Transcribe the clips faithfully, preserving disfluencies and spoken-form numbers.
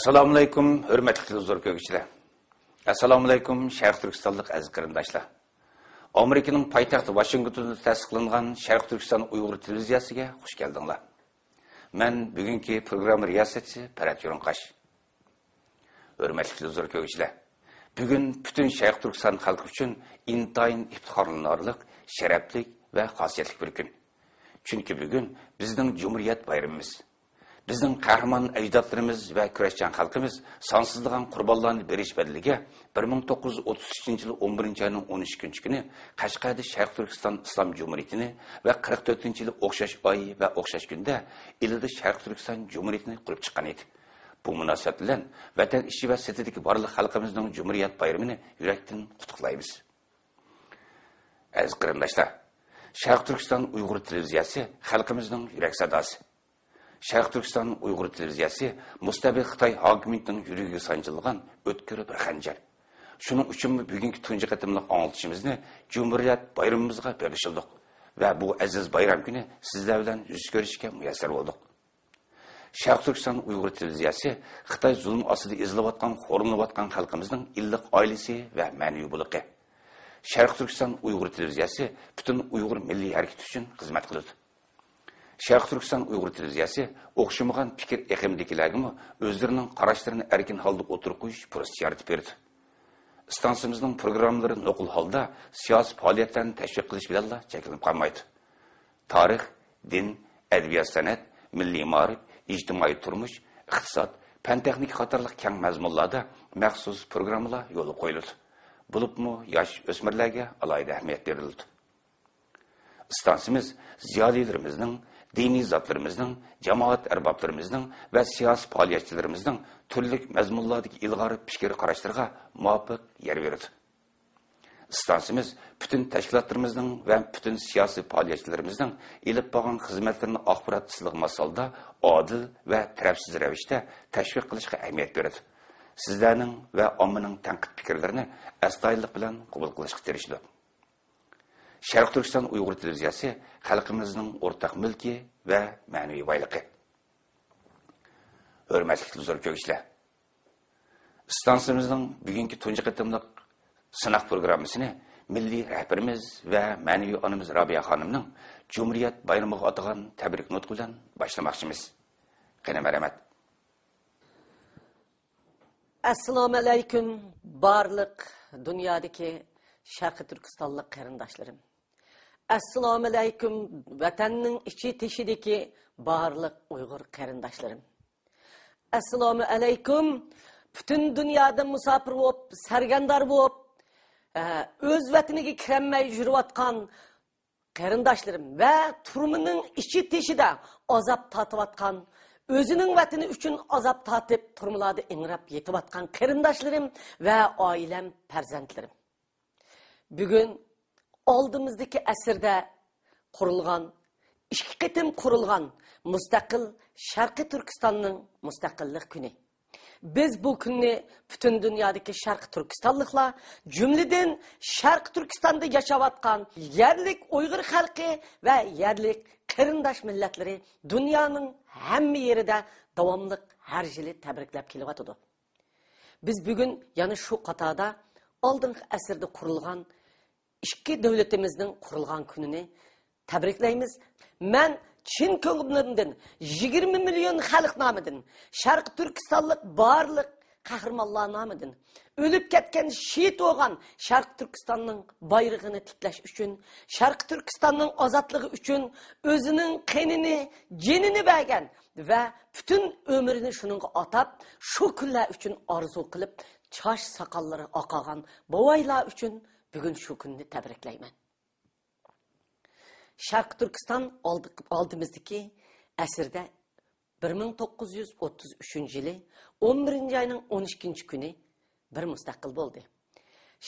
ئەسسالامۇئەلەيكۇم، ھۆرمەتلىك تېلېۋىزور كۆرگۈچىلەر. ئەسسالامۇئەلەيكۇم، شەرقىي تۈركىستانلىق ئەزىز قېرىنداشلار. ئامېرىكىنىڭ پايتەختى ۋاشىنگتوندا تەسىس قىلىنغان شەرقىي تۈركىستان ئۇيغۇر تېلېۋىزىيەسىگە خۇش كەلدىڭلار. مەن بۈگۈنكى پروگرامما رىياسەتچىسى پەرھات يورۇنقاش. ھۆرمەتلىك تېلېۋىزور كۆرگۈچىلەر، بۈگۈن پۈتۈن شەرقىي تۈركىستان خەلقى ئۈچۈن ئىنتايىن ئىپتىخارلىنارلىق، شەرەپلىك ۋە خاسىيەتلىك بىر كۈن. چۈنكى بۈگۈن بىزنىڭ جۇمھۇرىيەت بايرىمىمىز. بىزنىڭ قەھرىمان ئەجدادلىرىمىز ۋە كۈرەشچان خەلقىمىز سانسىزلىغان قۇربانلارنى بېرىش بەدىلىگە بىر مىڭ توققۇز يۈز ئوتتۇز ئۈچىنچى يىل ئون بىرىنچى ئاينىڭ ئون ئىككىنچى كۈنى قەشقەردە شەرقىي تۈركىستان ئىسلام جۇمھۇرىيىتىنى ۋە قىرىق تۆتىنچى يىلى ئوخشاش ئاي ۋە ئوخشاش كۈندە ئىلىدا شەرقىي تۈركىستان جۇمھۇرىيىتىنى قۇرۇپ چىققان ئىدى. بۇ مۇناسىۋەت بىلەن ۋەتەن ئىچى ۋە سىرتىدىكى بارلىق خەلقىمىزنىڭ جۇمھۇرىيەت بايرىمىنى يۈرەكتىن قۇتلۇقلايمىز. ئەزىز قېرىنداشلار، شەرقىي تۈركىستان ئۇيغۇر تېلېۋىزىيەسى خەلقىمىزنىڭ يۈرەك ساداسى. شەرقىي تۈركىستان ئۇيغۇر تېلېۋىزىيەسى مۇستەبىت خىتاي ھاكىمىيىتىنىڭ يۈرىكىگە سانجىلغان ئۆتكۈر بىر خەنجەر. شۇنىڭ ئۈچۈنمۇ بۈگۈنكى تۇنجى قېتىملىق ئاڭلىتىشىمىزنى جۇمھۇرىيەت بايرىمىمىزغا بېغىشلىدۇق ۋە بۇ ئەزىز بايرام كۈنى سىزلەر بىلەن يۈز كۆرۈشۈشكە مۇيەسسەر بولدۇق. شەرقىي تۈركىستان ئۇيغۇر تېلېۋىزىيەسى خىتاي زۇلۇم ئاستىدا ئېزىلىۋاتقان، خورلىنىۋاتقان خەلقىمىزنىڭ ئىللىق ئائىلىسى ۋە مەنىۋى بۇلىقى. شەرقىي تۈركىستان ئۇيغۇر تېلېۋىزىيەسى پۈتۈن ئۇيغۇر مىللىي ھەرىكىتى ئۈچۈن خىزمەت قىلىدۇ. شەرقىي تۈركىستان ئۇيغۇر تېلېۋىزىيەسى ئوخشىمىغان پىكىر ئېقىمىدىكىلەرگىمۇ ئۆزلىرىنىڭ قاراشلىرىنى ئەركىن ھالدا ئوتتۇرىغا قويۇش پۇرسىتى يارىتىپ بېرىدۇ. ئىستانسىمىزنىڭ پروگراممىلىرى نوقۇل ھالدا سىياسىي پائالىيەتلەرنى تەشۋىق قىلىش بىلەنلا چەكلىنىپ قالمايدۇ. تارىخ، دىن، ئەدەبىيات-سەنئەت، مىللىي مائارىپ، ئىجتىمائىي تۇرمۇش، ئىقتىساد، پەن-تېخنىكا قاتارلىق كەڭ مەزمۇنلاردا مەخسۇس پروگراممىلار يولغا قويۇلىدۇ. بولۇپمۇ ياش ئۆسمۈرلەرگە ئالاھىدە ئەھمىيەت بېرىلىدۇ. ئىستانسىمىز زىيالىيلىرىمىزنىڭ، دىنىي زاتلىرىمىزنىڭ، جامائەت ئەربابلىرىمىزنىڭ ۋە سىياسىي پائالىيەتچىلىرىمىزنىڭ تۈرلۈك مەزمۇنلاردىكى ئىلغار پىكىر قاراشلىرىغا مۇۋاپىق يەر بېرىدۇ. ئىستانسىمىز پۈتۈن تەشكىلاتلىرىمىزنىڭ ۋە پۈتۈن سىياسىي پائالىيەتچىلىرىمىزنىڭ ئېلىپ بارغان خىزمەتلىرىنى ئاخبارات ئىسسىقلىقى ماسالدا ئادىل ۋە تەرەپسىز رەۋىشتە تەشۋىق قىلىشقا ئەھمىيەت بېرىدۇ. سىزلەرنىڭ ۋە ئاممىنىڭ تەنقىد پىكىرلىرىنى ئەستايىدىللىق بىلەن قوبۇل قىلىشقا تىرىشىدۇ. شەرقىي تۈركىستان ئۇيغۇر تېلېۋىزىيەسى خەلقىمىزنىڭ ئورتاق مۈلكى ۋە مەنىۋى بايلىقى. ھۆرمەتلىك تېلېۋىزور كۆرگۈچىلەر! ئىستانسىمىزنىڭ بۈگۈنكى تۇنجى قېتىملىق سىناق پروگراممىسىنى مىللىي رەھبىرىمىز ۋە مەنىۋى ئانىمىز رابىيە خانىمنىڭ جۇمھۇرىيەت بايرىمىغا ئاتىغان تەبرىك نۇتقى بىلەن باشلىماقچىمىز. قېنى، مەرھەمەت. ئەسسالامۇئەلەيكۇم، بارلىق دۇنيادىكى شەرقىي تۈركىستانلىق قېرىنداشلىرىم. ئەسسالامۇئەلەيكۇم، ۋەتەننىڭ ئىچى تېشىدىكى بارلىق ئۇيغۇر قېرىنداشلىرىم. ئەسسالامۇئەلەيكۇم، پۈتۈن دۇنيادا مۇساپىر بولۇپ، سەرگەردان بولۇپ، ئە، ئۆز ۋەتىنىگە كىرەلمەي يۈرۈۋاتقان قېرىنداشلىرىم ۋە تۈرمىنىڭ ئىچى تېشىدا ئازاب تارتىۋاتقان، ئۆزىنىڭ ۋەتىنى ئۈچۈن ئازاب تارتىپ، تۈرمىلەردە ئىڭراپ يېتىۋاتقان قېرىنداشلىرىم ۋە ئائىلەم، پەرزەنتلىرىم. بۈگۈن ئالدىمىزدىكى ئەسىردە قۇرۇلغان، ئىككى قېتىم قۇرۇلغان مۇستەقىل شەرقىي تۈركىستاننىڭ مۇستەقىللىق كۈنى. بىز بۇ كۈننى پۈتۈن دۇنيادىكى شەرقىي تۈركىستانلىقلار، جۈملىدىن شەرقىي تۈركىستاندا ياشاۋاتقان يەرلىك ئۇيغۇر خەلقى ۋە يەرلىك قېرىنداش مىللەتلىرى دۇنيانىڭ ھەممە يېرىدە داۋاملىق ھەر يىلى تەبرىكلەپ كېلىۋاتىدۇ. بىز بۈگۈن يەنە شۇ قاتاردا ئالدىنقى ئەسىردە قۇرۇلغان ئىككى دۆلىتىمىزنىڭ قۇرۇلغان كۈنىنى تەبرىكلەيمىز. مەن چىن كۆڭلۈمدىن يىگىرمە مىليون خەلق نامىدىن، شەرقىي تۈركىستانلىق بارلىق قەھرىمانلار نامىدىن، ئۆلۈپ كەتكەن، شېھىت بولغان شەرقىي تۈركىستاننىڭ بايرىقىنى تىكلەش ئۈچۈن، شەرقىي تۈركىستاننىڭ ئازادلىقى ئۈچۈن ئۆزىنىڭ قېنىنى، جېنىنى بەرگەن ۋە پۈتۈن ئۆمرىنى شۇنىڭغا ئاتاپ، شۇ كۈنلەر ئۈچۈن ئارزۇ قىلىپ، چاچ ساقاللىرى ئاقارغان بوۋايلار ئۈچۈن بۈگۈن شۇ كۈننى تەبرىكلەيمەن. شەرقىي تۈركىستان ئالدى-، ئالدىمىزدىكى ئەسىردە بىر مىڭ توققۇز يۈز ئوتتۇز ئۈچىنچى يىلى ئون بىرىنچى ئاينىڭ ئون ئىككىنچى كۈنى بىر مۇستەقىل بولدى.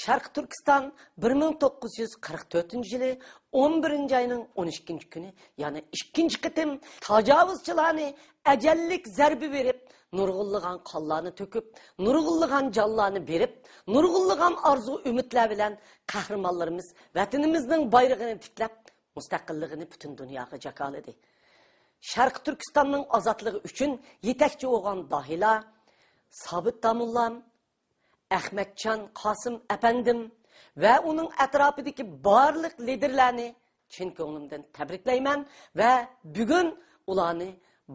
شەرقىي تۈركىستان بىر مىڭ توققۇز يۈز قىرىق تۆتىنچى يىلى ئون بىرىنچى ئاينىڭ ئون ئىككىنچى كۈنى، يەنى ئىككىنچى قېتىم تاجاۋۇزچىلارنى ئەجەللىك زەربە بېرىپ، نۇرغۇنلىغان قانلارنى تۆكۈپ، نۇرغۇنلىغان جانلارنى بېرىپ، نۇرغۇنلىغان ئارزۇ-ئۈمىدلەر بىلەن قەھرىمانلىرىمىز ۋەتىنىمىزنىڭ بايرىقىنى تىكلەپ، مۇستەقىللىقىنى پۈتۈن دۇنياغا جاكارلىدى. شەرقىي تۈركىستاننىڭ ئازادلىقى ئۈچۈن يېتەكچى بولغان داھىيلار، سابىت داموللام، ئەخمەتجان قاسىم ئەپەندىم ۋە ئۇنىڭ ئەتراپىدىكى بارلىق لىدېرلەرنى چىن كۆڭلۈمدىن تەبرىكلەيمەن ۋە بۈگۈن ئۇلارنى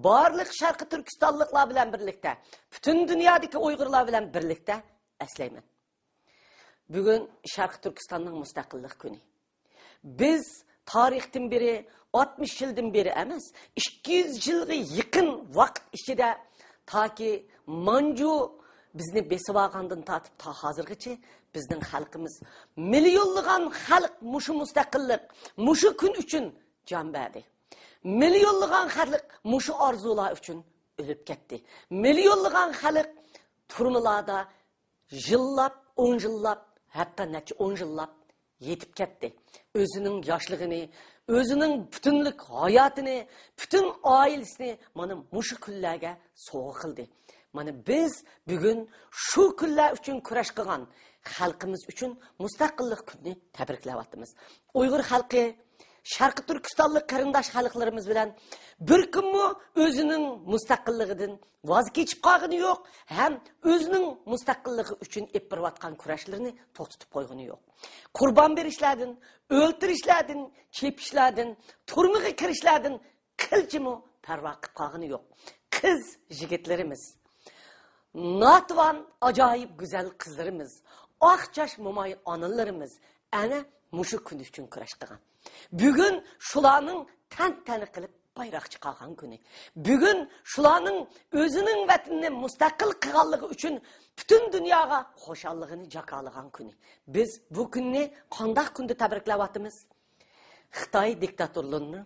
بارلىق شەرقىي تۈركىستانلىقلار بىلەن بىرلىكتە، پۈتۈن دۇنيادىكى ئۇيغۇرلار بىلەن بىرلىكتە ئەسلەيمەن. بۈگۈن شەرقىي تۈركىستاننىڭ مۇستەقىللىق كۈنى. بىز تارىختىن بېرى، ئاتمىش يىلدىن بېرى ئەمەس، ئىككى يۈز يىلغا يېقىن ۋاقىت ئىچىدە، تاكى مانجۇ بىزنى بېسىۋالغاندىن تارتىپ تا ھازىرغىچە بىزنىڭ خەلقىمىز، مىليونلىغان خەلق مۇشۇ مۇستەقىللىق، مۇشۇ كۈن ئۈچۈن جان بەردى. مىليونلىغان خەلق مۇشۇ ئارزۇلار ئۈچۈن ئۆلۈپ كەتتى. مىليونلىغان خەلق تۈرمىلاردا يىللاپ، ئون يىللاپ، ھەتتا نەچچە ئون يىللاپ يېتىپ كەتتى. ئۆزىنىڭ ياشلىقىنى، ئۆزىنىڭ پۈتۈنلۈك ھاياتىنى، پۈتۈن ئائىلىسىنى مانا مۇشۇ كۈنلەرگە سوۋغا قىلدى. مانا بىز بۈگۈن شۇ كۈنلەر ئۈچۈن كۈرەش قىلغان خەلقىمىز ئۈچۈن مۇستەقىللىق كۈنىنى تەبرىكلەۋاتىمىز. ئۇيغۇر خەلقى، شەرقىي تۈركىستانلىق قېرىنداش خەلقلىرىمىز بىلەن بىر كۈنمۇ ئۆزىنىڭ مۇستەقىللىقىدىن ۋاز كېچىپ قالغىنى يوق ھەم ئۆزىنىڭ مۇستەقىللىقى ئۈچۈن ئېلىپ بېرىۋاتقان كۈرەشلىرىنى توختىتىپ قويغىنى يوق. قۇربان بېرىشلەردىن، ئۆلتۈرۈشلەردىن، چېپىشلاردىن، تۈرمىگە كىرىشلەردىن قىلچىمۇ پەرۋا قىلىپ قالغىنى يوق. قىز يىگىتلىرىمىز، ناتىۋان ئاجايىپ گۈزەل قىزلىرىمىز، ئاق چاچ موماي ئانىلىرىمىز ئەنە مۇشۇ كۈن ئۈچۈن كۈرەش قىلغان. بۈگۈن شۇلارنىڭ تەنتەنە قىلىپ بايراق چىقارغان كۈنى. بۈگۈن شۇلارنىڭ ئۆزىنىڭ ۋەتىنىنى مۇستەقىل قىلغانلىقى ئۈچۈن پۈتۈن دۇنياغا خۇشاللىقىنى جاكارلىغان كۈنى. بىز بۇ كۈننى قانداق كۈندە تەبرىكلەۋاتىمىز؟ خىتاي دىكتاتورلىرىنى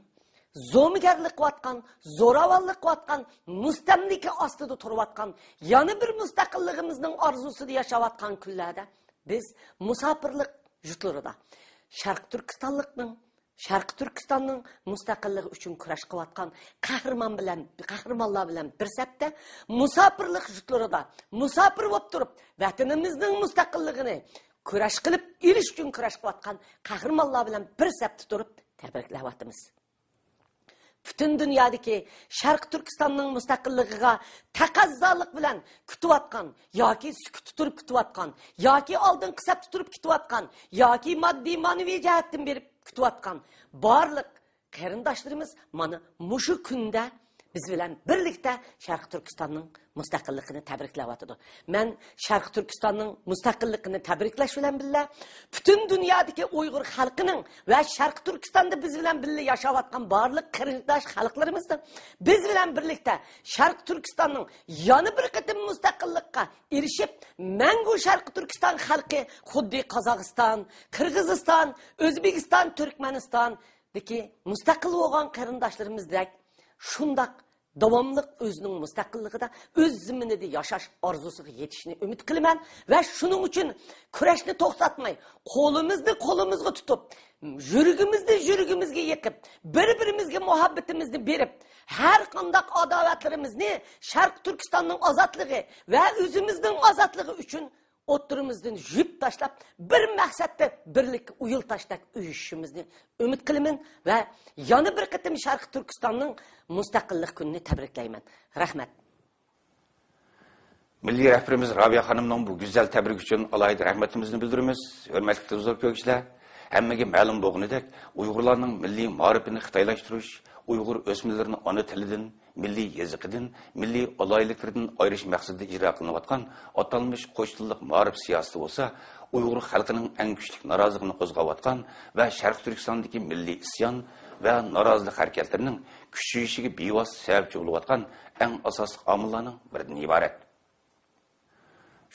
زومىگەرلىك قىلىۋاتقان، زوراۋانلىق قىلىۋاتقان، مۇستەملىكە ئاستىدا تۇرۇۋاتقان يەنە بىر مۇستەقىللىقىمىزنىڭ ئارزۇسىدا ياشاۋاتقان كۈنلەردە بىز مۇساپىرلىق يۇرتلىرىدا شەرقىي تۈركىستانلىقنىڭ، شەرقىي تۈركىستاننىڭ مۇستەقىللىقى ئۈچۈن كۈرەش قىلىۋاتقان قەھرىمان بىلەن، قەھرىمانلار بىلەن بىر سەپتە، مۇساپىرلىق يۇرتلىرىدا مۇساپىر بولۇپ تۇرۇپ، ۋەتىنىمىزنىڭ مۇستەقىللىقىنى كۈرەش قىلىپ ئېلىش ئۈچۈن كۈرەش قىلىۋاتقان قەھرىمانلار بىلەن بىر سەپتە تۇرۇپ تەبرىكلەۋاتىمىز. پۈتۈن دۇنيادىكى شەرقىي تۈركىستاننىڭ مۇستەقىللىقىغا تەقەززالىق بىلەن كۈتۈۋاتقان ياكى سۈكۈتتە تۇرۇپ كۈتۈۋاتقان ياكى ئالدىنقى سەپتە تۇرۇپ كۈتۈۋاتقان ياكى ماددىي مەنىۋى جەھەتتىن بېرىپ كۈتۈۋاتقان بارلىق قېرىنداشلىرىمىز مانا مۇشۇ كۈندە بىز بىلەن بىرلىكتە شەرقىي تۈركىستاننىڭ مۇستەقىللىقىنى تەبرىكلەۋاتىدۇ. مەن شەرقىي تۈركىستاننىڭ مۇستەقىللىقىنى تەبرىكلەش بىلەن بىللە، پۈتۈن دۇنيادىكى ئۇيغۇر خەلقىنىڭ ۋە شەرقىي تۈركىستاندا بىز بىلەن بىللە ياشاۋاتقان بارلىق قېرىنداش خەلقلىرىمىزنىڭ بىز بىلەن بىرلىكتە شەرقىي تۈركىستاننىڭ يەنە بىر قېتىم مۇستەقىللىققا ئېرىشىپ، مەڭگۈ شەرقىي تۈركىستان خەلقى خۇددى قازاقىستان، قىرغىزىستان، ئۆزبېكىستان، تۈركمەنىستاندىكى مۇستەقىل بولغان قېرىنداشلىرىمىزدەك شۇنداق داۋاملىق ئۆزىنىڭ مۇستەقىللىقىدا، ئۆز زېمىنىدا ياشاش ئارزۇسىغا يېتىشىنى ئۈمىد قىلىمەن ۋە شۇنىڭ ئۈچۈن كۈرەشنى توختاتماي، قولىمىزنى قولىمىزغا تۇتۇپ، يۈرىكىمىزنى يۈرىكىمىزگە يېقىپ، بىر-بىرىمىزگە مۇھەببىتىمىزنى بېرىپ، ھەر قانداق ئاداۋەتلىرىمىزنى شەرقىي تۈركىستاننىڭ ئازادلىقى ۋە ئۆزىمىزنىڭ ئازادلىقى ئۈچۈن ئوتتۇرىمىزدىن يۇيۇپ تاشلاپ، بىر مەقسەتتە بىرلىككە ئۇيۇل تاشتەك ئۇيۇشۇشىمىزنى ئۈمىد قىلىمەن ۋە يەنە بىر قېتىم شەرقىي تۈركىستاننىڭ مۇستەقىللىق كۈنىنى تەبرىكلەيمەن. رەھمەت. مىللىي رەھبىرىمىز رابىيە خانىمنىڭ بۇ گۈزەل تەبرىكى ئۈچۈن ئالاھىدە رەھمىتىمىزنى بىلدۈرىمىز. ھۆرمەتلىك تېلېۋىزور كۆرگۈچىلەر، ھەممىگە مەلۇم بولغىنىدەك، ئۇيغۇرلارنىڭ مىللىي مائارىپىنى خىتايلاشتۇرۇش، ئۇيغۇر ئۆسمۈرلىرىنى ئانا تىلىدىن، مىللىي يېزىقىدىن، مىللىي ئالاھىدىلىكلىرىدىن ئايرىش مەقسىتىدە ئىجرا قىلىنىۋاتقان ئاتالمىش قوش تىللىق مائارىپ سىياسىتى بولسا، ئۇيغۇر خەلقىنىڭ ئەڭ كۈچلۈك نارازىلىقىنى قوزغاۋاتقان ۋە شەرقىي تۈركىستاندىكى مىللىي ئىسيان ۋە نارازىلىق ھەرىكەتلىرىنىڭ كۈچىيىشىگە بىۋاسىتە سەۋەبچى بولۇۋاتقان ئەڭ ئاساسلىق ئامىللارنىڭ بىرىدىن ئىبارەت.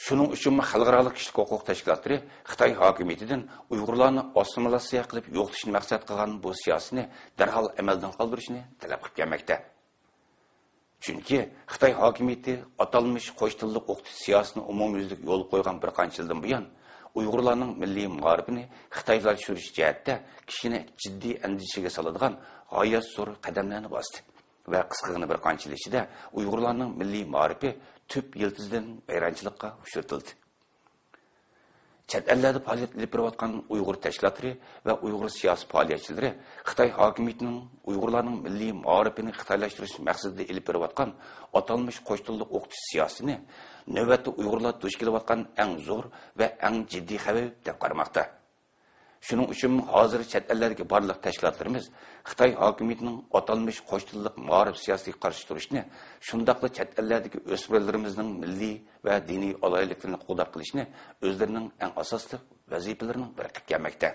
شۇنىڭ ئۈچۈنمۇ خەلقئارالىق كىشىلىك ھوقۇق تەشكىلاتلىرى خىتاي ھاكىمىيىتىدىن ئۇيغۇرلارنى ئاسسىمىلياتسىيە قىلىپ يوقىتىشنى مەقسەت قىلغان بۇ سىياسىتىنى دەرھال ئەمەلدىن قالدۇرۇشنى تەلەپ قىلىپ كەلمەكتە. چۈنكى خىتاي ھاكىمىيىتى ئاتالمىش قوش تىللىق ئوقۇتۇش سىياسىتىنى ئومۇميۈزلۈك يولغا قويغان بىر قانچە يىلدىن بۇيان، ئۇيغۇرلارنىڭ مىللىي مائارىپىنى خىتايلاشتۇرۇش جەھەتتە كىشىنى جىددىي ئەندىشىگە سالىدىغان غايەت زور قەدەملەرنى باستى ۋە قىسقىغىنە بىر قانچە يىل ئىچىدە ئۇيغۇرلارنىڭ مىللىي مائارىپى تۈپ يىلتىزىدىن ۋەيرانچىلىققا ئۇچرىتىلدى. چەت ئەللەردە پائالىيەت ئېلىپ بېرىۋاتقان ئۇيغۇر تەشكىلاتلىرى ۋە ئۇيغۇر سىياسىي پائالىيەتچىلىرى خىتاي ھاكىمىيىتىنىڭ ئۇيغۇرلارنىڭ مىللىي مائارىپىنى خىتايلاشتۇرۇش مەقسىتىدە ئېلىپ بېرىۋاتقان ئاتالمىش قوش تىللىق ئوقۇتۇش سىياسىتىنى نۆۋەتتە ئۇيغۇرلار دۇچ كېلىۋاتقان ئەڭ زور ۋە ئەڭ جىددىي خەۋپ دەپ قارىماقتا. شۇنىڭ ئۈچۈن ھازىر چەت ئەللەردىكى بارلىق تەشكىلاتلىرىمىز خىتاي ھاكىمىيىتىنىڭ ئاتالمىش قوش تىللىق مائارىپ سىياسىتىگە قارشى تۇرۇشنى، شۇنداقلا چەت ئەللەردىكى ئۆسمۈرلىرىمىزنىڭ مىللىي ۋە دىنىي ئالاھىدىلىكلىرىنى قوغداپ قېلىشنى ئۆزلىرىنىڭ ئەڭ ئاساسلىق ۋەزىپىلىرىنىڭ بىرى قىلىپ كەلمەكتە.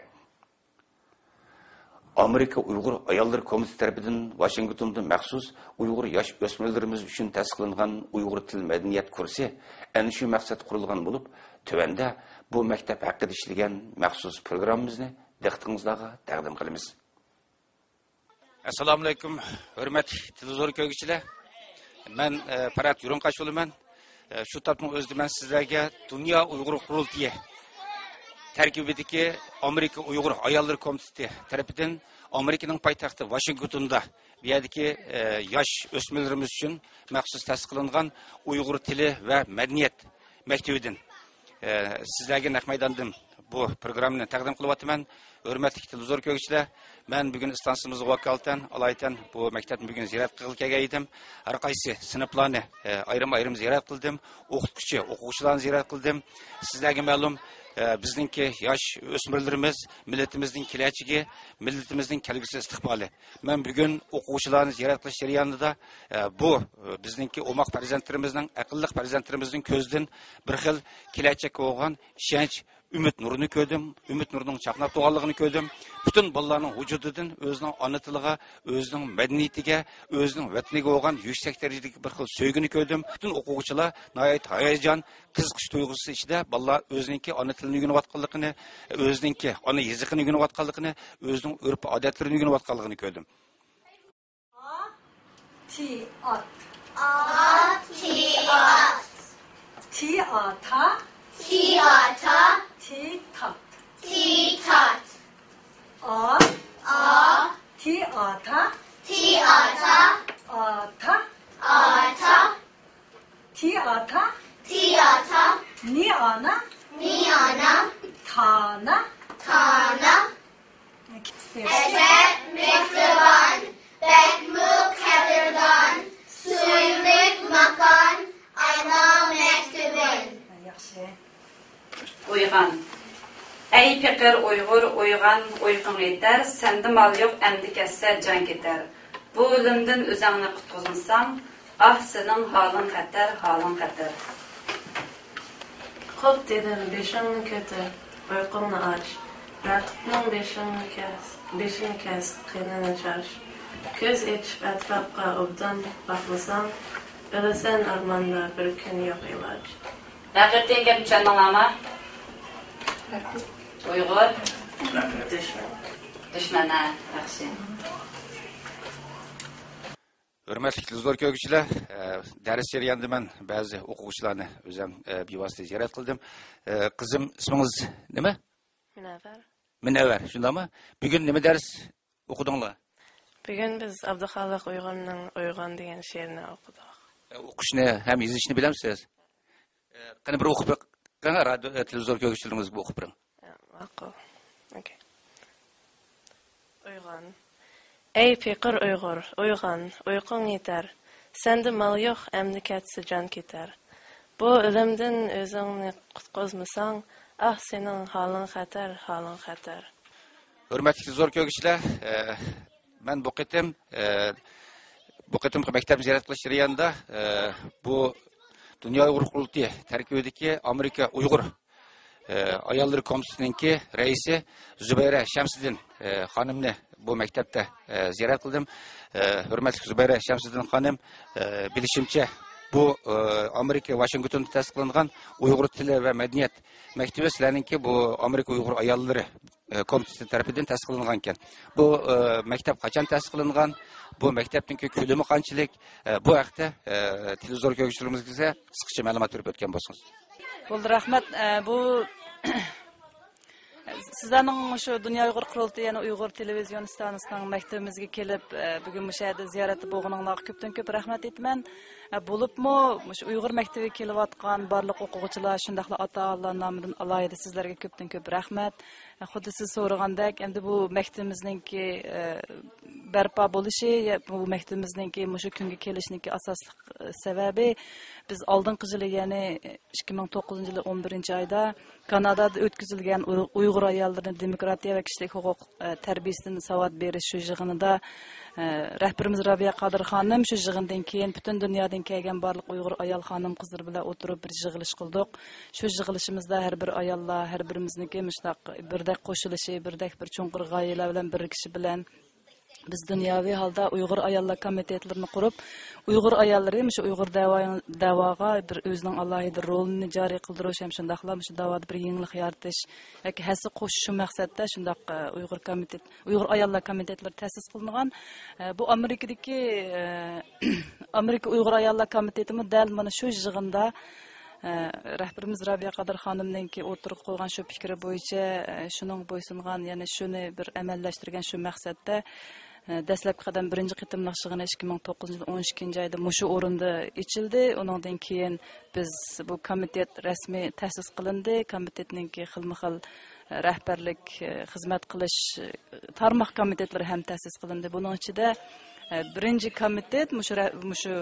ئامېرىكا ئۇيغۇر ئاياللىرى كومىتېتى تەرىپىدىن ۋاشىنگتوندا مەخسۇس ئۇيغۇر ياش ئۆسمۈرلىرىمىز ئۈچۈن تەسىس قىلىنغان ئۇيغۇر تىل مەدەنىيەت كۇرسى ئەنە شۇ مەقسەتتە قۇرۇلغان بولۇپ، تۆۋەندە بۇ مەكتەپ ھەققىدە ئىشلىگەن مەخسۇس پروگراممىمىزنى دىققىتىڭىزلارغا تەقدىم قىلىمىز. ئەسسالامۇئەلەيكۇم، ھۆرمەتلىك تېلېۋىزور كۆرگۈچىلەر. مەن، ئە، پەرھات يۇرۇنقاش بولىمەن. ئە، شۇ تاپنىڭ ئۆزىدە مەن سىزلەرگە دۇنيا ئۇيغۇر قۇرۇلتىيى تەركىبىدىكى ئامېرىكا ئۇيغۇر ئاياللىرى كومىتېتى تەرىپىدىن ئامېرىكىنىڭ پايتەختى ۋاشىنگتوندا بۇ يەردىكى، ئە، ياش ئۆسمۈرلىرىمىز ئۈچۈن مەخسۇس تەسىس قىلىنغان ئۇيغۇر تىلى ۋە مەدەنىيەت مەكتىۋىدىن، ئە، سىزلەرگە نەق مەيداندىن بۇ پروگراممىنى تەقدىم قىلىۋاتىمەن. ھۆرمەتلىك تېلېۋىزور كۆرگۈچىلەر، مەن بۈگۈن ئىستانسىمىزغا ۋاكالىتەن، ئالايىتەن بۇ مەكتەپنى بۈگۈن زىيارەت قىلغىلى كەلگەن ئىدىم. ھەر قايسى سىنىپلارنى، ئە، ئايرىم-ئايرىم زىيارەت قىلدىم. ئوقۇتقۇچى، ئوقۇغۇچىلارنى زىيارەت قىلدىم. سىزلەرگە مەلۇم، ئە، بىزنىڭكى ياش ئۆسمۈرلىرىمىز مىللىتىمىزنىڭ كېلەچىكى، مىللىتىمىزنىڭ كەلگۈسى ئىستىقبالى. مەن بۈگۈن ئوقۇغۇچىلارنى زىيارەت قىلىش جەريانىدا، ئە، بۇ، ئە، بىزنىڭكى ئوماق پەرزەنتلىرىمىزنىڭ، ئەقىللىق پەرزەنتلىرىمىزنىڭ كۆزىدىن بىر خىل كېلەچەككە بولغان ئىشەنچ، ئۈمىد نۇرىنى كۆردۈم، ئۈمىد نۇرىنىڭ چاقناپ تۇرغانلىقىنى كۆردۈم. پۈتۈن بالىلارنىڭ ۋۇجۇدىدىن ئۆزىنىڭ ئانا تىلىغا، ئۆزىنىڭ مەدەنىيىتىگە، ئۆزىنىڭ ۋەتىنىگە بولغان يۈكسەك دەرىجىدىكى بىر خىل سۆيگۈنى كۆردۈم. پۈتۈن ئوقۇغۇچىلار ناھايىتى ھاياجان، قىزىقىش تۇيغۇسى ئىچىدە بالىلار ئۆزىنىڭكى ئانا تىلىنى ئۆگىنىۋاتقانلىقىنى، ئۆزىنىڭكى ئانا يېزىقىنى ئۆگىنىۋاتقانلىقىنى، ئۆزىنىڭ ئۆرپ-ئادەتلىرىنى ئۆگىنىۋاتقانلىقىنى كۆردۈم. ئا، تى، ئات. ئا، تى، ئات. تى، ئا، تا. تى، ئا، تا. تى، تات. تى، تات. ئا. ئا. تى، ئا، تا. تى، ئا، تا. ئاتا. ئاتا. تى، ئاتا. تى، ئاتا. نى، ئانا. نى، ئانا. تانا. تانا. ئەجەب مېھرىبان، بەكمۇ قەدىردان، سۆيۈملۈك ماكان، ئانا مەكتىۋىم. ياخشى. ئويغان. ئەي پېقىر ئۇيغۇر، ئويغان، ئۇيقۇڭ يېتەر، سەندە مال يوق، ئەمدى كەتسە جان كېتەر. بۇ ئۆلۈمدىن ئۆزۈڭنى قۇتقۇزمىساڭ، ئاھ، سېنىڭ ھالىڭ خەتەر، ھالىڭ خەتەر. قوپ دېدىم، بېشىڭنى كۆتۈر، ئۇيقۇڭنى ئاچ. رەقىبنىڭ بېشىڭنى كەس، بېشىنى كەس، قېنىنى چاچ. كۆز ئېچىپ ئەتراپقا ئوبدان باقمىساڭ، ئۆلىسەن ئارماندا، بىر كۈن يوق ئىلاج. رەقىب دېگەن گەپنى چۈشەندىڭلارمۇ؟ ئۇيغۇر؟ دۈشمەن. دۈشمەن، ھە، ياخشى. ھۆرمەتلىك تېلېۋىزور كۆرگۈچىلەر، ئە، دەرس جەريانىدا مەن بەزى ئوقۇغۇچىلارنى ئۆزۈم، ئە، بىۋاسىتە زىيارەت قىلدىم. ئە، قىزىم، ئىسمىڭىز نېمە؟ مۇنەۋۋەر. مۇنەۋۋەر، شۇنداقمۇ؟ بۈگۈن نېمە دەرس ئوقۇدۇڭلار؟ بۈگۈن بىز ئابدۇخالىق ئۇيغۇرنىڭ ئويغان دېگەن شېئىرىنى ئوقۇدۇق. ئە، ئوقۇشنى ھەم يېزىشنى بىلەمسىز؟ ئە، قېنى بىر ئوقۇپ بېقىڭ، رادىيو، ئە، تېلېۋىزور كۆرگۈچىلىرىمىزگە بىر ئوقۇپ بېرىڭ. ئە، ماقۇل. ئوكەي. ئويغان. ئەي پېقىر ئۇيغۇر، ئويغان، ئۇيقۇڭ يېتەر. سەندە مال يوق، ئەمدى كەتسە جان كېتەر. بۇ ئۆلۈمدىن ئۆزۈڭنى قۇتقۇزمىساڭ، ئاھ، سېنىڭ ھالىڭ خەتەر، ھالىڭ خەتەر. ھۆرمەتلىك تېلېۋىزور كۆرگۈچىلەر، ئە، مەن بۇ قېتىم، ئە، بۇ قېتىمقى مەكتەپنى زىيارەت قىلىش جەريانىدا، ئە، بۇ دۇنيا ئۇيغۇر قۇرۇلتىيى تەركىبىدىكى ئامېرىكا ئۇيغۇر، ئە، ئاياللىرى كومىتېتىنىڭكى رەئىسى زۇبەيرە شەمسىدىن، ئە، خانىمنى بۇ مەكتەپتە، ئە، زىيارەت قىلدىم. ئە، ھۆرمەتلىك زۇبەيرە شەمسىدىن خانىم، ئە، بىلىشىمچە، بۇ، ئە، ئامېرىكا ۋاشىنگتوندا تەسىس قىلىنغان ئۇيغۇر تىلى ۋە مەدەنىيەت مەكتىۋى سىلەرنىڭكى بۇ ئامېرىكا ئۇيغۇر ئاياللىرى، ئە، كومىتېتى تەرىپىدىن تەسىس قىلىنغانىكەن. بۇ، ئە، مەكتەپ قاچان تەسىس قىلىنغان؟ بۇ مەكتەپنىڭكى كۆلىمى قانچىلىك؟ ئە، بۇ ھەقتە، ئە، تېلېۋىزور كۆرگۈچىلىرىمىزگە قىسقىچە مەلۇمات بېرىپ ئۆتكەن بولسىڭىز. بولدى، رەھمەت. ئە، بۇ سىزلەرنىڭ مۇشۇ دۇنيا ئۇيغۇر قۇرۇلتىيى، يەنى ئۇيغۇر تېلېۋىزىيون ئىستانسىسىنىڭ مەكتىپىمىزگە كېلىپ، ئە، بۈگۈن مۇشۇ يەردە زىيارەتتە بولغىنىڭلارغا كۆپتىن كۆپ رەھمەت ئېيتىمەن. ھە، بولۇپمۇ مۇشۇ ئۇيغۇر مەكتىۋىگە كېلىۋاتقان بارلىق ئوقۇغۇچىلار، شۇنداقلا ئاتا-ئانىلار نامىدىن ئالاھىدە سىزلەرگە كۆپتىن كۆپ رەھمەت. ھە، خۇددى سىز سورىغاندەك، ئەمدى بۇ مەكتىۋىمىزنىڭكى، ئە، بەرپا بولۇشى، يا، بۇ مەكتىۋىمىزنىڭكى مۇشۇ كۈنگە كېلىشىنىڭكى ئاساسلىق، ئە، سەۋەبى، بىز ئالدىنقى يىلى، يەنى ئىككى مىڭ توققۇزىنچى يىلى ئون بىرىنچى ئايدا كانادادا ئۆتكۈزۈلگەن ئۇي-، ئۇيغۇر ئاياللىرىنى دېموكراتىيە ۋە كىشىلىك ھوقۇق، ئە، تەربىيەسىدىن ساۋات بېرىش شۇ يىغىنىدا، ئە، رەھبىرىمىز رابىيە قادىر خانىم شۇ يىغىندىن كېيىن پۈتۈن دۇنيادىن كەلگەن بارلىق ئۇيغۇر ئايال خانىم قىزلىرى بىلەن ئولتۇرۇپ بىر يىغىلىش قىلدۇق. شۇ يىغىلىشىمىزدا ھەر بىر ئاياللار، ھەر بىرىمىزنىڭكى مۇشۇنداق بىردەك قوشۇلۇشى، بىردەك بىر چوڭقۇر غايىلەر بىلەن بىرلىكىشى بىلەن بىز دۇنياۋى ھالدا ئۇيغۇر ئاياللار كومىتېتلىرىنى قۇرۇپ، ئۇيغۇر ئاياللىرى مۇشۇ ئۇيغۇر دەۋا-، دەۋاغا بىر ئۆزىنىڭ ئالاھىدە رولىنى جارى قىلدۇرۇش ھەم شۇنداقلا مۇشۇ دەۋادا بىر يېڭىلىق يارىتىش ياكى ھەسسە قوشۇش شۇ مەقسەتتە شۇنداق، ئە، ئۇيغۇر كومىتېت، ئۇيغۇر ئاياللار كومىتېتلىرى تەسىس قىلىنغان. ئە، بۇ ئامېرىكىدىكى، ئە، ئامېرىكا ئۇيغۇر ئاياللار كومىتېتىمۇ دەل مانا شۇ يىغىندا، ئە، رەھبىرىمىز رابىيە قادىر خانىمنىڭكى ئوتتۇرىغا قويغان شۇ پىكرى بويىچە، ئە، شۇنىڭغا بويسۇنغان، يەنى شۇنى بىر ئەمەلىيلەشتۈرگەن شۇ مەقسەتتە، ئە، دەسلەپكى قەدەم بىرىنچى قېتىملىق يىغىنى ئىككى مىڭ توققۇزىنچى يىل ئون ئىككىنچى ئايدا مۇشۇ ئورۇندا ئېچىلدى. ئۇنىڭدىن كېيىن بىز بۇ كومىتېت رەسمىي تەسىس قىلىندى. كومىتېتنىڭكى خىلمۇ خىل، ئە، رەھبەرلىك، ئە، خىزمەت قىلىش، ئە، تارماق كومىتېتلىرى ھەم تەسىس قىلىندى. بۇنىڭ ئىچىدە، ئە، بىرىنچى كومىتېت مۇشۇ رە-، مۇشۇ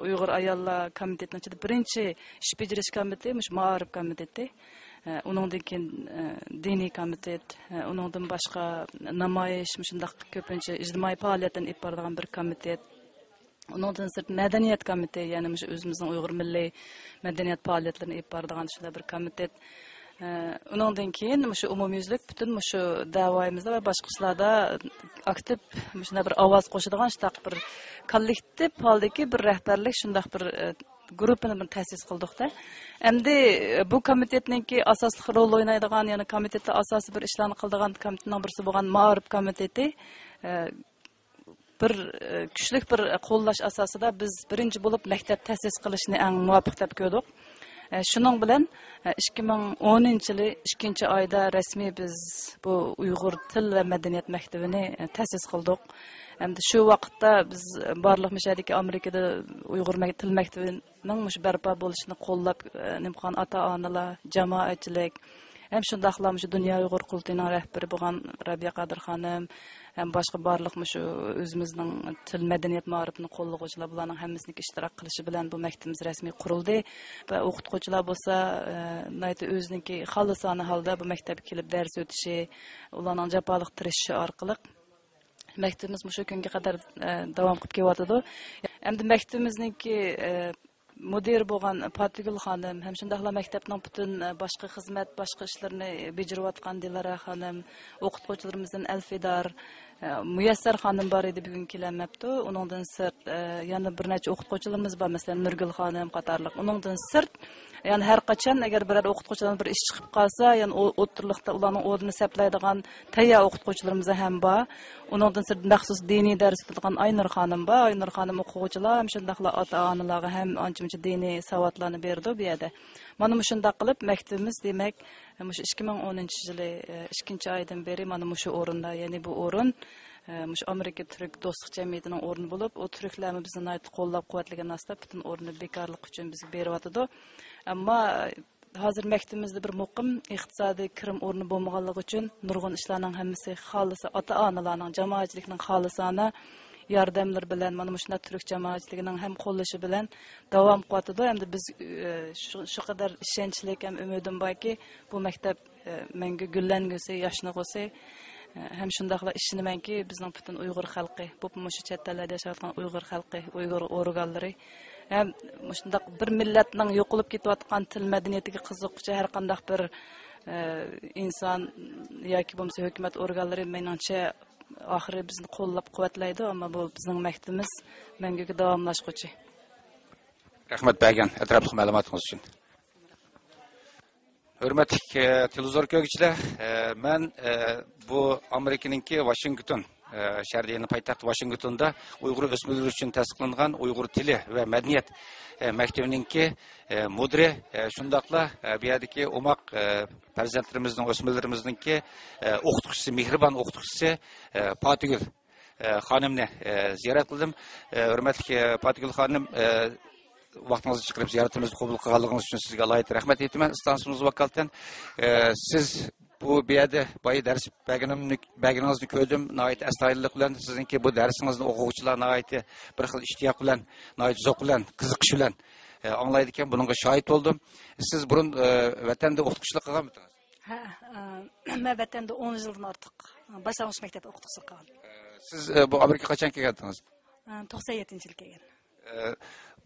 ئۇيغۇر ئاياللار كومىتېتىنىڭ ئىچىدە بىرىنچى ئىش بېجىرىش كومىتېتى مۇشۇ مائارىپ كومىتېتى. ئە، ئۇنىڭدىن كېيىن، ئە، دىنىي كومىتېت، ئە، ئۇنىڭدىن باشقا نامايىش، مۇشۇنداق كۆپىنچە ئىجتىمائىي پائالىيەتلەرنى ئېلىپ بارىدىغان بىر كومىتېت. ئۇنىڭدىن سىرت مەدەنىيەت كومىتېتى، يەنى مۇشۇ ئۆزىمىزنىڭ ئۇيغۇر مىللىي مەدەنىيەت پائالىيەتلىرىنى ئېلىپ بارىدىغان شۇنداق بىر كومىتېت. ئە، ئۇنىڭدىن كېيىن مۇشۇ ئومۇميۈزلۈك پۈتۈن مۇشۇ دەۋايىمىزدا ۋە باشقا ئىشلاردا ئاكتىپ مۇشۇنداق بىر ئاۋاز قوشىدىغان شۇنداق بىر كوللېكتىپ ھالدىكى بىر رەھبەرلىك شۇنداق بىر، ئە، گۇرۇپپىنى بىر تەسىس قىلدۇق-دە. ئەمدى، ئە، بۇ كومىتېتنىڭكى ئاساسلىق رول ئوينايدىغان، يەنى كومىتېتتا ئاساسىي بىر ئىشلارنى قىلىدىغان كومىتېتنىڭ بىرسى بولغان مائارىپ كومىتېتى، ئە، بىر، ئە، كۈچلۈك بىر قوللاش ئاساسىدا بىز بىرىنچى بولۇپ مەكتەپ تەسىس قىلىشنى ئەڭ مۇۋاپىق دەپ كۆردۇق. ئە، شۇنىڭ بىلەن، ئە، ئىككى مىڭ ئونىنچى يىلى ئىككىنچى ئايدا رەسمىي بىز بۇ ئۇيغۇر تىل ۋە مەدەنىيەت مەكتىۋىنى، ئە، تەسىس قىلدۇق. ئەمدى شۇ ۋاقىتتا بىز بارلىق مۇشۇ يەردىكى ئامېرىكىدا ئۇيغۇر مەك-، تىل مەكتىۋىنىڭ مۇشۇ بەرپا بولۇشىنى قوللاپ، ئە، نېمە قىلغان ئاتا-ئانىلار، جامائەتچىلىك، ھەم شۇنداقلا مۇشۇ دۇنيا ئۇيغۇر قۇرۇلتىيىنىڭ رەھبىرى بولغان رابىيە قادىر خانىم، ھەم باشقا بارلىق مۇشۇ ئۆزىمىزنىڭ تىل مەدەنىيەت مائارىپىنى قوللىغۇچىلار، بۇلارنىڭ ھەممىسىنىڭكى ئىشتىراك قىلىشى بىلەن بۇ مەكتىپىمىز رەسمىي قۇرۇلدى. ۋە ئوقۇتقۇچىلار بولسا، ئە، ناھايىتى ئۆزىنىڭكى خالىسانە ھالدا بۇ مەكتەپكە كېلىپ دەرس ئۆتۈشى، ئۇلارنىڭ جاپالىق تىرىشىشى ئارقىلىق مەكتىپىمىز مۇشۇ كۈنگە قەدەر، ئە، داۋام قىلىپ كېلىۋاتىدۇ. ئەمدى مەكتىپىمىزنىڭكى، ئە، مۇدىرى بولغان پاتىگۈل خانىم، ھەم شۇنداقلا مەكتەپنىڭ پۈتۈن، ئە، باشقا خىزمەت، باشقا ئىشلىرىنى بېجىرىۋاتقان دىلارا خانىم، ئوقۇتقۇچىلىرىمىزدىن ئەلفىدار، ئە، مۇيەسسەر خانىم بار ئىدى، بۈگۈن كېلەلمەپتۇ. ئۇنىڭدىن سىرت، ئە، يەنە بىر نەچچە ئوقۇتقۇچىلىرىمىز بار، مەسىلەن، نۇرگۈل خانىم قاتارلىق. ئۇنىڭدىن سىرت، يەنى ھەر قاچان ئەگەر بىرەر ئوقۇتقۇچىلارنىڭ بىر ئىش چىقىپ قالسا، يەنى ئو-، ئوتتۇرىلىقتا ئۇلارنىڭ ئورنىنى سەپلەيدىغان تەييار ئوقۇتقۇچىلىرىمىز ھەم بار. ئۇنىڭدىن سىرت مەخسۇس دىنىي دەرس ئۆتىدىغان ئاينۇر خانىم بار. ئاينۇر خانىم ئوقۇغۇچىلار ھەم شۇنداقلا ئاتا-ئانىلارغا ھەم ئانچە-مۇنچە دىنىي ساۋاتلارنى بېرىدۇ بۇ يەردە. مانا مۇشۇنداق قىلىپ مەكتىپىمىز، دېمەك، مۇشۇ ئىككى مىڭ ئونىنچى يىلى، ئىككىنچى ئايدىن بېرى مانا مۇشۇ ئورۇندا، يەنى بۇ ئورۇن، مۇشۇ ئامېرىكا تۈرك دوستلۇق جەمئىيىتىنىڭ ئورنى بولۇپ، ئۇ تۈركلەرمۇ بىزنى ناھايىتى قوللاپ-قۇۋۋەتلىگەن ئاستا پۈتۈن ئورنىنى بىكارلىق ئۈچۈن بىزگە بېرىۋاتىدۇ. ئەمما ھازىر مەكتىپىمىزدە بىر مۇقىم ئىقتىسادىي كىرىم ئورنى بولمىغانلىقى ئۈچۈن نۇرغۇن ئىشلارنىڭ ھەممىسى خالىسا ئاتا-ئانىلارنىڭ، جامائەتچىلىكنىڭ خالىسانە ياردەملىرى بىلەن، مانا مۇشۇنداق تۈرك جامائەتچىلىكىنىڭ ھەم قوللىشى بىلەن داۋام قىلىۋاتىدۇ. ئەمدى بىز، ئى، شۇ، شۇ قەدەر ئىشەنچلىك ھەم ئۈمىدىم باركى، بۇ مەكتەپ، ئى، مەڭگۈ گۈللەنگۈسى، ياشنىغۇسى، ئى، ھەم شۇنداقلا ئىشىنىمەنكى، بىزنىڭ پۈتۈن ئۇيغۇر خەلقى، بولۇپمۇ مۇشۇ چەت ئەللەردە ياشاۋاتقان ئۇيغۇر خەلقى، ئۇيغۇر ئورگانلىرى ھەم مۇشۇنداق بىر مىللەتنىڭ يوقىلىپ كېتىۋاتقان تىل مەدەنىيىتىگە قىزىققۇچى ھەر قانداق بىر، ئى، ئىنسان ياكى بولمىسا ھۆكۈمەت ئورگانلىرى، مېنىڭچە، ئاخىرى بىزنى قوللاپ-قۇۋۋەتلەيدۇ، ئەمما بۇ بىزنىڭ مەكتىپىمىز مەڭگۈگە داۋاملاشقۇچى. رەھمەت بەرگەن ئەتراپلىق مەلۇماتىڭىز ئۈچۈن. ھۆرمەتلىك، ئە، تېلېۋىزور كۆرگۈچىلەر، ئە، مەن، ئە، بۇ ئامېرىكىنىڭكى ۋاشىنگتون، ئە، شەھىرىدە، يەنى پايتەخت ۋاشىنگتوندا ئۇيغۇر ئۆسمۈرلىرى ئۈچۈن تەسىس قىلىنغان ئۇيغۇر تىلى ۋە مەدەنىيەت، ئە، مەكتىۋىنىڭكى، ئە، مۇدىرى، ئە، شۇنداقلا، ئە، بۇ يەردىكى ئوماق، ئە، پەرزەنتلىرىمىزنىڭ، ئۆسمۈرلىرىمىزنىڭكى، ئە، ئوقۇتقۇچىسى، مېھرىبان ئوقۇتقۇچىسى، ئە، پاتىگۈل، ئە، خانىمنى، ئە، زىيارەت قىلدىم. ئە، ھۆرمەتلىك، ئە، پاتىگۈل خانىم، ئە، ۋاقتىڭىزنى چىقىرىپ زىيارىتىمىزنى قوبۇل قىلغانلىقىڭىز ئۈچۈن سىزگە ئالاھىدە رەھمەت ئېيتىمەن. ئىستانسىمىزغا ۋاكالىتەن، ئە، سىز بۇ، بۇ يەردە بايا دەرس بەرگىنىمنى، بەرگىنىڭىزنى كۆردۈم. ناھايىتى ئەستايىدىللىق بىلەن سىزنىڭكى بۇ دەرسىڭىزنى ئوقۇغۇچىلار ناھايىتى بىر خىل ئىشتىياق بىلەن، ناھايىتى زوق بىلەن، قىزىقىش بىلەن، ئە، ئاڭلايدىكەن. بۇنىڭغا شاھىت بولدۇم. سىز بۇرۇن، ئە، ۋەتەندە ئوقۇتقۇچىلىق قىلغانمىدىڭىز؟ ھە، ئە، مەن ۋەتەندە ئون يىلدىن ئارتۇق باشلانغۇچ مەكتەپ ئوقۇتقۇچىسى قىلغان. سىز، ئە، بۇ ئامېرىكىغا قاچان كەلگەنتىڭىز؟ ئە، توقسان يەتتىنچى يىل كەلگەن. ئە،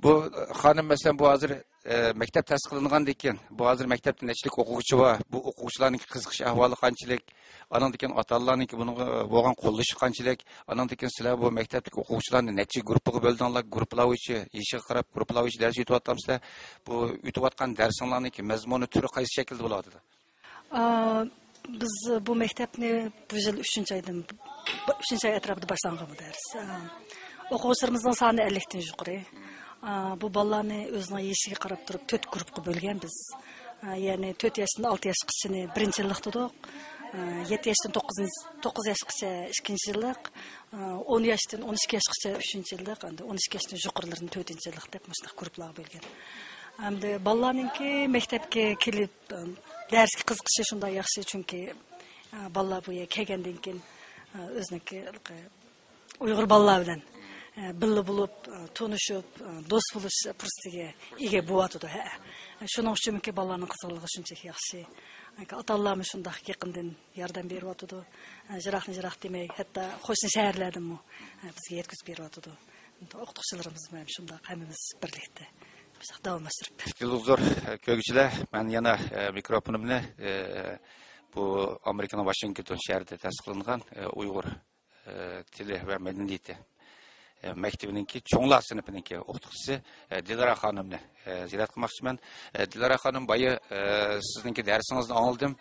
بۇ خانىم، مەسىلەن، بۇ ھازىر، ئە، مەكتەپ تەسىس قىلىنغاندىن كېيىن، بۇ ھازىر مەكتەپتە نەچچىلىك ئوقۇغۇچى بار؟ بۇ ئوقۇغۇچىلارنىڭ قىزىقىش ئەھۋالى قانچىلىك؟ ئانىڭدىن كېيىن ئاتا-ئانىلارنىڭكى بۇنىڭغا بولغان قوللىشى قانچىلىك؟ ئانىڭدىن كېيىن سىلەر بۇ مەكتەپتىكى ئوقۇغۇچىلارنى نەچچە گۇرۇپپىغا بۆلدۈڭلار؟ گۇرۇپپىلار بويىچە، يېشىغا قاراپ گۇرۇپپىلار بويىچە دەرس ئۆتۈۋاتامسىلەر؟ بۇ ئۆتۈۋاتقان دەرسىڭلارنىڭكى مەزمۇنى، تۈرى قايسى شەكىلدە بولۇۋاتىدۇ؟ ئا، بىز بۇ مەكتەپنى بۇ يىل ئۈچىنچى ئايدىن، ئۈچىنچى ئاي ئەتراپىدا باشلانغان بۇ دەرس. ئا، ئوقۇغۇچىلىرىمىزنىڭ سانى ئەللىكتىن يۇقىرى. ئا، بۇ بالىلارنى ئۆزىنىڭ يېشىغا قاراپ تۇرۇپ تۆت گۇرۇپپىغا بۆلگەن بىز. ئا، يەنى تۆت ياشتىن ئالتە ياشقىچىنى بىرىنچى يىللىق دېدۇق. ئا، يەتتە ياشتىن توققۇزىنچى، توققۇز ياشقىچە ئىككىنچى يىللىق. ئا، ئون ياشتىن ئون ئىككى ياشقىچە ئۈچىنچى يىللىق، ئەمدى ئون ئىككى ياشتىن يۇقىرىلىرىنى تۆتىنچى يىللىق دەپ مۇشۇنداق گۇرۇپپىلارغا بۆلگەن. ئەمدى بالىلارنىڭكى مەكتەپكە كېلىپ، دەرسكە قىزىقىشى شۇنداق ياخشى، چۈنكى، ئە، بالىلار بۇ يەرگە كەلگەندىن كېيىن، ئە، ئۆزىنىڭكى ئۇيغۇر بالىلار بىلەن، ئە، بىللە بولۇپ، ئە، تونۇشۇپ، ئە، دوست بولۇش پۇرسىتىگە ئىگە بولۇۋاتىدۇ، ھە. شۇنىڭ ئۈچۈنمىكى بالىلارنىڭ قىزغىنلىقى شۇنچىلىك ياخشى. ئاتا-ئانىلارمۇ شۇنداق يېقىندىن ياردەم بېرىۋاتىدۇ. ئە، يىراقنى يىراق دېمەي، ھەتتا قوشنا شەھەرلەردىنمۇ، ئە، بىزگە يەتكۈزۈپ بېرىۋاتىدۇ. ئوقۇتقۇچىلىرىمىزمۇ ھەم شۇنداق، ھەممىمىز بىرلىكتە مۇشۇنداق داۋاملاشتۇرۇپ. ئىككى ئۇزۇر، ئە، كۆرگۈچىلەر، مەن يەنە، ئە، مىكروفونۇمنى، ئە، بۇ ئامېرىكىنىڭ ۋاشىنگتون شەھىرىدە تەسىس قىلىنغان، ئە، ئۇيغۇر، ئە، تىلى ۋە مەدەنىيىتى، ئە، مەكتىپىنىڭكى چوڭلار سىنىپىنىڭكى ئوقۇتقۇچىسى، ئە، دىلارا خانىمنى، ئە، زىيارەت قىلماقچىمەن. ئە، دىلارا خانىم، بايا، ئە، سىزنىڭكى دەرسىڭىزنى ئاڭلىدىم.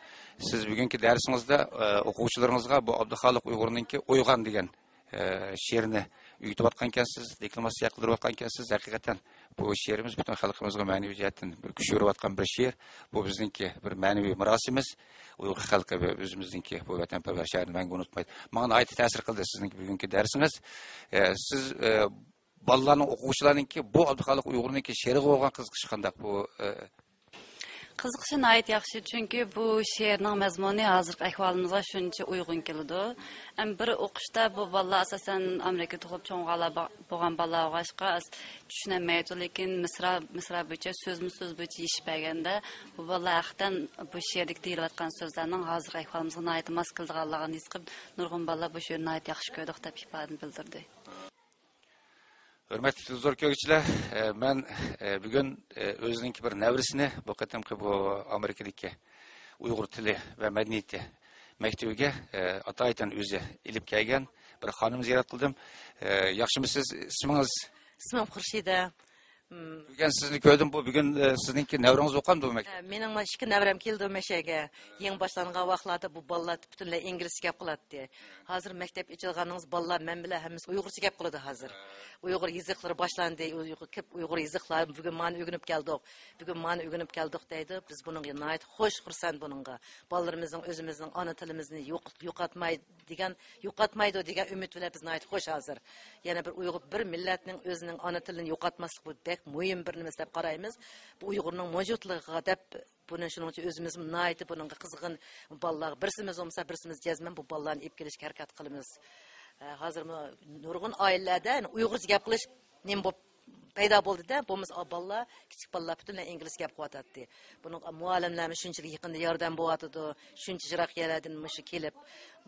سىز بۈگۈنكى دەرسىڭىزدە، ئە، ئوقۇغۇچىلىرىڭىزغا بۇ ئابدۇخالىق ئۇيغۇرنىڭكى ئويغان دېگەن ئە، شېئىرنى ئۆگىتىۋاتقانكەنسىز، دېكلاماتسىيە قىلدۇرۇۋاتقانكەنسىز. ھەقىقەتەن بۇ شېئىرىمىز پۈتۈن خەلقىمىزغا مەنىۋى جەھەتتىن كۈچ بېرىۋاتقان بىر شېئىر. بۇ بىزنىڭكى بىر مەنىۋى مىراسىمىز. ئۇيغۇر خەلقى ۋە ئۆزىمىزنىڭكى بۇ ۋەتەنپەرۋەر شائىرنى مەڭگۈ ئۇنتۇمايدۇ. ماڭا ناھايىتى تەسىر قىلدى سىزنىڭكى بۈگۈنكى دەرسىڭىز. ئە، سىز، ئە، بالىلارنىڭ، ئوقۇغۇچىلارنىڭكى بۇ ئابدۇخالىق ئۇيغۇرنىڭكى شېئىرىغا بولغان قىزىقىشى قانداق؟ بۇ، ئە، قىزىقىشى ناھايىتى ياخشى، چۈنكى بۇ شېئىرنىڭ مەزمۇنى ھازىرقى ئەھۋالىمىزغا شۇنچە ئۇيغۇن كېلىدۇ. ھەم بىر ئوقۇشتا بۇ بالىلار ئاساسەن ئامېرىكىدا تۇغۇلۇپ چوڭ بولغانلار بولغان بالىلار بولغاچقا، ئاز چۈشىنەلمەيدۇ، لېكىن مىسرا، مىسرا بويىچە، سۆزمۇ سۆز بويىچە يېشىپ بەرگەندە، بۇ بالىلار ھەقىقەتەن بۇ شېئىردىكى دېيىلىۋاتقان سۆزلەرنىڭ ھازىرقى ئەھۋالىمىزغا ناھايىتى ماس كېلىدىغانلىقىنى ھېس قىلىپ، نۇرغۇن بالىلار بۇ شېئىرنى ناھايىتى ياخشى كۆردۇق دەپ ئىپادىنى بىلدۈردى. ھۆرمەتلىك تېلېۋىزور كۆرگۈچىلەر، ئە، مەن، ئە، بۈگۈن، ئە، ئۆزىنىڭكى بىر نەۋرىسىنى بۇ قېتىمقى بۇ ئامېرىكىدىكى ئۇيغۇر تىلى ۋە مەدەنىيىتى مەكتىۋىگە، ئە، ئاتايىتەن ئۆزى ئېلىپ كەلگەن بىر خانىمنى زىيارەت قىلدىم. ئە، ياخشىمۇسىز؟ ئىسمىڭىز؟ ئىسمىم خۇرشىدە. مم. بۈگۈن سىزنى كۆردۈم. بۇ بۈگۈن، ئە، سىزنىڭكى نەۋرىڭىز ئوقۇغان بۇ مەكتەپ؟ ئە، مېنىڭ مانا ئىككى نەۋرەم كېلىدۇ مەشەگە. يېڭى باشلانغان ۋاقىتلاردا بۇ بالىلار پۈتۈنلەي ئىنگلىزچە گەپ قىلاتتى. ھازىر مەكتەپ ئېچىلغاندىن بۇيان بالىلار مەن بىلەن ھەممىسى ئۇيغۇرچە گەپ قىلىدۇ ھازىر. ئۇيغۇر يېزىقلىرى باشلاندى. ئۇيغۇر، كۆپ ئۇيغۇر يېزىقلار بۈگۈن مانا ئۆگىنىپ كەلدۇق. بۈگۈن مانا ئۆگىنىپ كەلدۇق دەيدۇ. بىز بۇنىڭغا ناھايىتى خۇش، خۇرسەن بۇنىڭغا. بالىلىرىمىزنىڭ ئۆزىمىزنىڭ ئانا تىلىمىزنى يوق-، يوقاتماي دېگەن، يوقاتمايدۇ دېگەن ئۈمىد بىلەن بىز ناھايىتى خۇش ھازىر. يەنە بىر ئۇيغۇر، بىر مىللەتنىڭ ئۆزىنىڭ ئانا تىلىنى يوقاتماسلىقى بۇ بەك مۇھىم بىر نېمىسى دەپ قارايمىز. بۇ ئۇيغۇرنىڭ مەۋجۇتلۇقىغا دەپ بۇنى شۇنىڭ ئۈچۈن ئۆزىمىزمۇ ناھايىتى بۇنىڭغا قىزغىن. بالىلارغا بىرسىمىز بولمىسا، بىرسىمىز جەزمەن بۇ بالىلارنى ئېلىپ كېلىشكە ھەرىكەت قىلىمىز. ئە، ھازىرمۇ نۇرغۇن ئائىلىلەردە يەنە ئۇيغۇرچە گەپ قىلىش نېمە بولۇپ پەيدا بولدى-دە، بولمىسا بالىلار، كىچىك بالىلار پۈتۈنلەي ئىنگلىزچە گەپ قىلىۋاتاتتى. بۇنىڭغا مۇئەللىملەرمۇ شۇنچىلىك يېقىندا ياردەم بولۇۋاتىدۇ، شۇنچە يىراق يەرلەردىن مۇشۇ كېلىپ،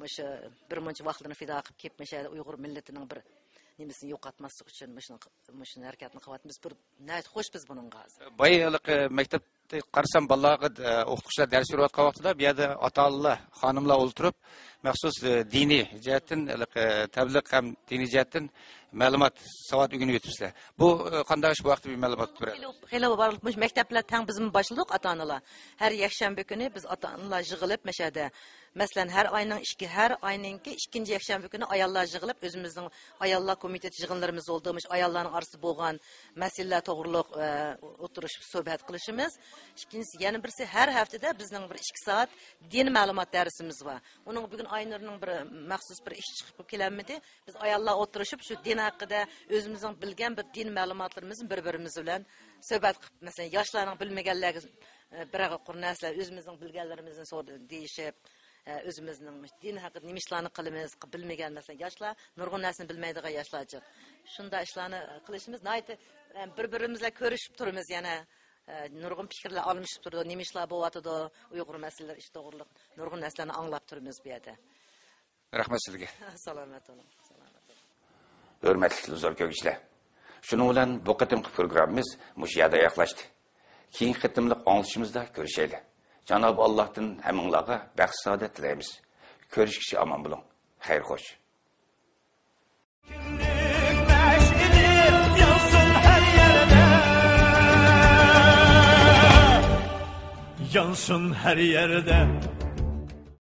مۇشۇ بىر مۇنچە ۋاقىتلىرىنى پىدا قىلىپ كېلىپ، مۇشۇ يەردە ئۇيغۇر مىللىتىنىڭ بىر نېمىسىنى يوقاتماسلىق ئۈچۈن مۇشۇنى، مۇشۇنى ھەرىكەتنى قىلىۋاتىمىز. بىر ناھايىتى خۇش بىز بۇنىڭغا ھازىر. بايا ھېلىقى مەكتەپتە قارىسام، بالىلارغا، ئە، ئوقۇتقۇچىلار دەرس بېرىۋاتقان ۋاقتىدا بۇ يەردە ئاتا-ئانىلار، خانىملار ئولتۇرۇپ، مەخسۇس، ئە، دىنىي جەھەتتىن، ھېلىقى تەبلىغ ھەم دىنىي جەھەتتىن مەلۇمات، ساۋات ئۆگىنىۋېتىپسىلەر. بۇ، ئە، قانداق ئىش؟ بۇ ھەقتە بىر مەلۇمات بېرىڭ. خېلى، خېلى بارلىق مۇشۇ مەكتەپلەر تەڭ بىزمۇ باشلىدۇق ئاتا-ئانىلار. ھەر يەكشەنبە كۈنى بىز ئاتا-ئانىلار يىغىلىپ مەشەدە. مەسىلەن، ھەر ئاينىڭ ئىككى، ھەر ئاينىڭكى ئىككىنچى يەكشەنبە كۈنى ئاياللار يىغىلىپ، ئۆزىمىزنىڭ ئاياللار كومىتېتى يىغىنلىرىمىز بولدى. مۇشۇ ئاياللارنىڭ ئارىسىدا بولغان مەسىلىلەر توغرۇلۇق، ئە، ئولتۇرۇشۇپ سۆھبەت قىلىشىمىز. ئىككىنچىسى، يەنە بىرسى، ھەر ھەپتىدە بىزنىڭ بىر ئىككى سائەت دىنىي مەلۇمات دەرسىمىز بار. ئۇنىڭغا بۈگۈن ئاينۇرنىڭ بىر مەخسۇس بىر ئىش چىقىپ كېلەلمىدى. بىز ئاياللار ئولتۇرۇشۇپ شۇ دىنىي ھەققىدە ئۆزىمىزنىڭ بىلگەن بىر دىن مەلۇماتلىرىمىزنى بىر-بىرىمىز بىلەن سۆھبەت قىلىپ، مەسىلەن، ياشلارنىڭ بىلمىگەنلەرگە، ئە، بىرەر قۇر نەرسىلەر، ئۆزىمىزنىڭ بىلگەنلىرىمىزنى سور-، دېيىشىپ، ئە، ئۆزىمىزنىڭ دىن ھەققىدە نېمە ئىشلارنى قىلىمىز، بىلمىگەن، مەسىلەن، ياشلار، نۇرغۇن نەرسىنى بىلمەيدىغان ياشلار جىق. شۇنداق ئىشلارنى قىلىشىمىز ناھايىتى، ئە، بىر-بىرىمىز بىلەن كۆرۈشۈپ تۇرىمىز يەنە. ئە، نۇرغۇن پىكىرلەر ئالمىشىپ تۇرىدۇ، نېمە ئىشلار بوۋاتىدۇ، ئۇيغۇر مەسىلىلىرى ئىش توغرۇلۇق نۇرغۇن نەرسىلەرنى ئاڭلاپ تۇرىمىز بۇ يەردە. رەھمەت سىزگە. سالامەت بولۇڭ، سالامەت بولۇڭ. ھۆرمەتلىك زور كۆرگۈچىلەر، شۇنىڭ بىلەن بۇ قېتىمقى پروگراممىمىز مۇشۇ يەردە ئاياغلاشتى. كېيىنكى قېتىملىق ئاڭلىشىمىزدا كۆرۈشەيلى. جانابى ئاللاھتىن ھەممىڭلارغا بەخت سائادەت تىلەيمىز. كۆرۈشكىچە ئامان بولۇڭ. خەير خوش. كىملىك مەشئىلى يانسۇن ھەر يەردە. يانسۇن ھەر يەردە.